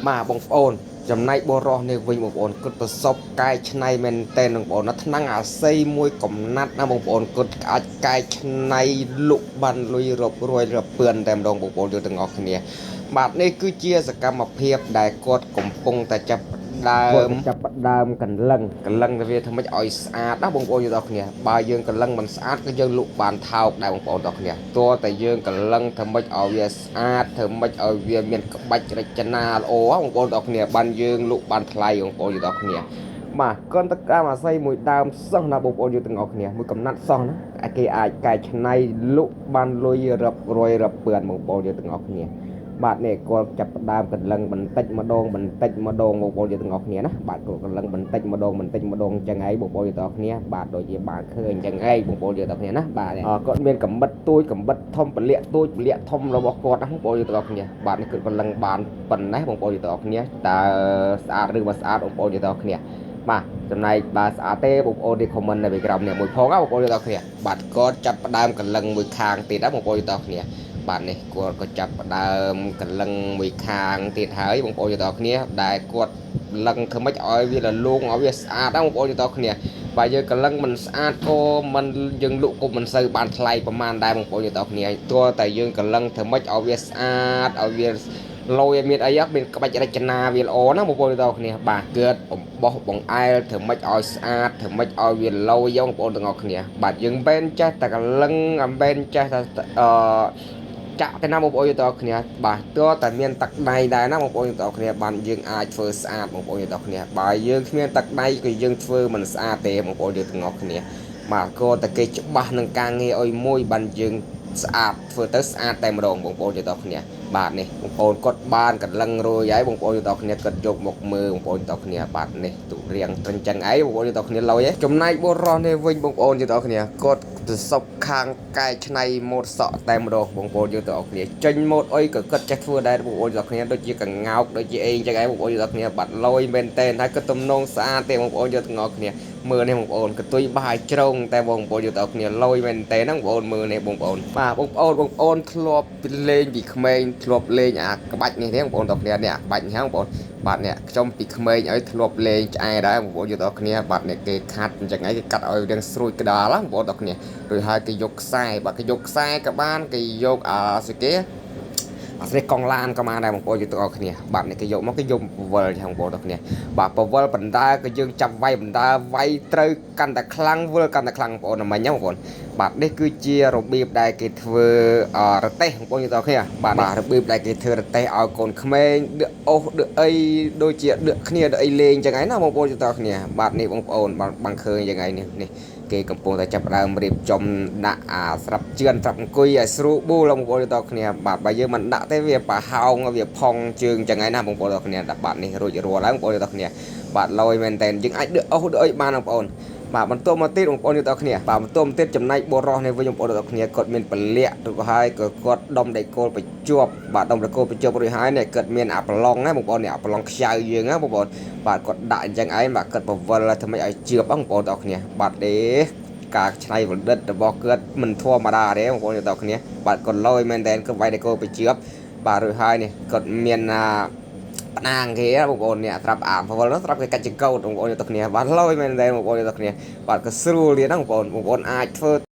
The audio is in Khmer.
បាទបងប្អូនចំណែកបុរសនេះវិញបងប្អូនគាត់ប្រសពកែច្នៃមែនតែនបងប្អូនណាថ្នាំងអាស័យមួយកំណាត់ណាបងប្អូនគាត់អាចកែច្នៃលក់បានលុយរាប់រយរាប់ពាន់តែម្ដងបងប្អូនយើងទាំងអស់គ្នាបាទនេះគឺជាសកម្មភាពដែលគាត់កំពុងតែចាប់ដើមចាប់ផ្ដើមកន្លឹងកន្លឹងទៅវាធ្វើម៉េចឲ្យស្អាតណាបងប្អូនយើងទាំងអស់គ្នាបើយើងកន្លឹងមិនស្អាតក៏យើងលក់បានថោកដែរបងប្អូនទាំងអស់គ្នាទោះតែយើងកន្លឹងធ្វើម៉េចឲ្យវាស្អាតធ្វើម៉េចឲ្យវាមានក្បាច់រចនាល្អបងប្អូនទាំងអស់គ្នាបានយើងលក់បានថ្លៃបងប្អូនយើងទាំងអស់គ្នាបាទគាត់ទៅតាមអាស័យមួយដើមសោះណាបងប្អូនយើងទាំងអស់គ្នាមួយកំណាត់សោះណាគេអាចកែច្នៃលក់បានលុយរាប់រយរាប់ពាន់បងប្អូនយើងទាំងអស់គ្នាបាទនេះគាត់ចាប់ផ្ដើមកន្លឹងបន្តិចម្ដងបន្តិចម្ដងបងប្អូនយើងទាំងអស់គ្នាណាបាទគាត់កន្លឹងបន្តិចម្ដងបន្តិចម្ដងអញ្ចឹងឯងបងប្អូនយើងទាំងអស់គ្នាបាទដូចជាបានឃើញអញ្ចឹងឯងបងប្អូនយើងទាំងអស់គ្នាណាបាទគាត់មានកំបិតទួយកំបិតធំពលាក់ទួយពលាក់ធំរបស់គាត់ណាបងប្អូនយើងទាំងអស់គ្នាបាទនេះគឺកន្លឹងបានប៉ុណ្ណេះបងប្អូនយើងទាំងអស់គ្នាតើស្អាតឬមិនស្អាតបងប្អូនយើងទាំងអស់គ្នាបាទចំណែកបើស្អាតទេបងប្អូននេះ comment នៅពីក្រោមនេះមួយផងណាបងប្អូនយើងទាំងអស់គ្នាបាទគាត់ចាប់ផ្ដើមកន្លឹងមួយខាងទៀតណាបងប្អូនយើងទាំងអស់គ្នាបាទនេះគាត់ក៏ចាប់ផ្ដើមកន្លឹងមួយខាងទៀតហើយបងប្អូនយើងទាំងអស់គ្នាដែលគាត់លឹងធ្វើម៉េចឲ្យវារលោងឲ្យវាស្អាតណាបងប្អូនយើងទាំងអស់គ្នាបើយើងកន្លឹងមិនស្អាតក៏មិនយើងលក់ក៏មិនសូវបានថ្លៃប្រហែលដែរបងប្អូនយើងទាំងអស់គ្នាទោះតែយើងកន្លឹងធ្វើម៉េចឲ្យវាស្អាតឲ្យវាលយឲ្យមានអីមានក្បាច់រចនាវាល្អណាបងប្អូនទាំងអស់គ្នាបាទកើតអំបោះបង្អែលធ្វើម៉េចឲ្យស្អាតធ្វើម៉េចឲ្យវាលយបងប្អូនទាំងអស់គ្នាបាទយើងមិនចេះតែកលឹងមិនចេះតែអឺចាក់ទៅណាបងប្អូនទាំងអស់គ្នាបាទទោះតែមានទឹកដៃដែរណាបងប្អូនទាំងអស់គ្នាបានយើងអាចធ្វើស្អាតបងប្អូនទាំងអស់គ្នាបើយើងគ្មានទឹកដៃក៏យើងធ្វើមិនស្អាតទេបងប្អូនយើងទាំងអស់គ្នាបាទក៏តែគេច្បាស់នឹងការងារឲ្យមួយបានយើងស្អាតធ្វើទៅស្អាតតែម្ដងបងប្អូនទាំងអស់គ្នាបាទនេះបងប្អូនគាត់បានកន្លឹងរួយហើយបងប្អូនទាំងអស់គ្នាគាត់យកមកមើលបងប្អូនទាំងអស់គ្នាបាទនេះទុរៀងត្រឹមចឹងឯងបងប្អូនទាំងអស់គ្នាលយឯងចំណែកបុរសនេះវិញបងប្អូនទាំងអស់គ្នាគាត់ទៅសពខាងកែច្នៃម៉ូតសក់តែម្ដងបងប្អូនយើងទាំងអស់គ្នាចេញម៉ូតអីក៏គាត់ចេះធ្វើដែរបងប្អូនទាំងអស់គ្នាដូចជាកងោកដូចជាអីចឹងឯងបងប្អូនទាំងអស់គ្នាបាត់លយមែនតើហើយក៏ទំនងស្អាតទេបងប្អូនយើងទាំងអស់គ្នាមើលនេះបងប្អូនកតុយបាយជ្រងតែបងប្អូនយើងទាំងអស់គ្នាលយមែនតើហ្នឹងបងប្អូនមើលនេះបងប្អូនបាទបងប្អូនបងប្អូនធ្លាប់លេងពីក្មេងធ្លាប់លេងអាក្បាច់នេះទេបងប្អូនទាំងគ្នានេះអាក្បាច់នេះបងប្អូនបាទនេះខ្ញុំពីក្មេងឲ្យធ្លាប់លេងឆ្អែដែរបងប្អូនយើងទាំងអស់គ្នាបាទនេះគេខាត់អញ្ចឹងឯងគេកាត់ឲ្យរៀងស្រួចក្តារបងប្អូនទាំងគ្នារួចហើយគេយកខ្សែបាទគេយកខ្សែក៏បានគេយកអាស្អីគេអាស្នេះកង់ឡានក៏បានដែរបងប្អូនយើងទាំងអស់គ្នាបាទនេះគេយកមកគេយកពវល់បងប្អូនទាំងគ្នាបាទពវល់បណ្ដើក៏យើងចាប់វាយបណ្ដើវាយត្រូវកាន់តែខ្លាំងវិលកាន់តែខ្លាំងបងប្អូនមិញបងប្អូនបាទនេះគឺជារបៀបដែលគេធ្វើរទេះបងប្អូនយើងទាំងអស់គ្នាបាទរបៀបដែលគេធ្វើរទេះឲ្យកូនក្មេងដឹកអូសដឹកអីដូចជាដឹកគ្នាដឹកអីលេងចឹងឯណាបងប្អូនយើងទាំងអស់គ្នាបាទនេះបងប្អូនបានឃើញយ៉ាងឯនេះនេះគេកំពុងតែចាប់ដើមរៀបចំដាក់អាស្រាប់ជឿនស្រាប់អង្គុយឲ្យស្រួលបួលបងប្អូនទាំងគ្នាបាទបើយើងមិនដាក់ទេវាប្រហោងវាផុងជើងចឹងឯណាបងប្អូនទាំងគ្នាដាក់បាទនេះរួចរាល់ហើយបងប្អូនទាំងគ្នាបាទលយមែនតើយើងអាចដឹកអូសដឹកអីបានបងប្អូនបាទបន្ទាប់មកទៀតបងប្អូនទាំងគ្នាបាទបន្ទាប់មកទៀតចំណែកបុរសនេះវិញបងប្អូនទាំងគ្នាគាត់មានពលៈឬក៏ហើយក៏គាត់ដុំដែកគោលបញ្ជាប់បាទដុំដែកគោលបញ្ជាប់រួចហើយនេះគាត់មានអាប្រឡងណាបងប្អូននេះអាប្រឡងខ្ចៅយើងណាបងប្អូនបាទគាត់ដាក់អញ្ចឹងឯងបាទគាត់ពវល់ធ្វើម៉េចឲ្យជឿបបងប្អូនទាំងគ្នាបាទទេការច្នៃប្រឌិតរបស់គាត់មិនធម្មតាទេបងប្អូនទាំងគ្នាបាទគាត់លយមែនតើគាត់វាយដែកគោលបញ្ជាប់បាទរួចហើយនេះគាត់មានអាផ្ដាងគេបងប្អូននេះត្រាប់អាពវល់នោះត្រាប់គេកាច់ចង្កូតបងប្អូនទាំងគ្នាបាទលយមែនតើបងប្អូនទាំងគ្នាបាទក៏ស្រួលទៀតណាបងប្អូនបងប្អូនអាចធ្វើ